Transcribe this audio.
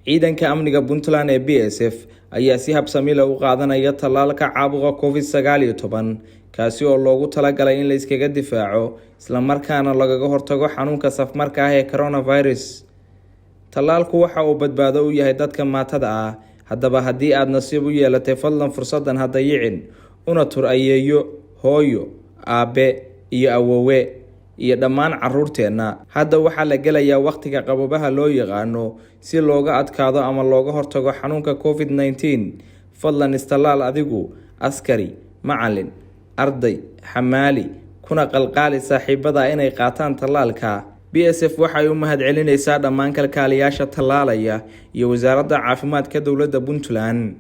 Ciidanka amniga Puntland ee BSF ayaa si habsami leh u qaadanaya tallaalka caabuqa COVID-19, kaasi oo loogu talagalay in la iskaga difaaco islamarkaana lagaga hortago xanuunka safmarka ah ee coronavirus. Tallaalku waxa uu badbaado u yahay dadka maatada ah. Haddaba, haddii aad nasiib u yeelatay, fadlan fursadan ha dayicin, una tur ayeeyo, hooyo, aabe iyo awowe iyo dhammaan caruurteenna. Hadda waxaa la gelayaa wakhtiga qaboobaha loo yaqaano. Si looga adkaado ama looga hortago xanuunka COVID-19, fadlan istallaal adigu, askari, macalin, arday, xamaali, kuna qalqaali saaxiibada inay qaataan tallaalka. BSF waxay u mahadcelinaysaa dhammaan kalkaaliyaasha tallaalaya iyo Wasaaradda Caafimaadka Dowladda Puntland.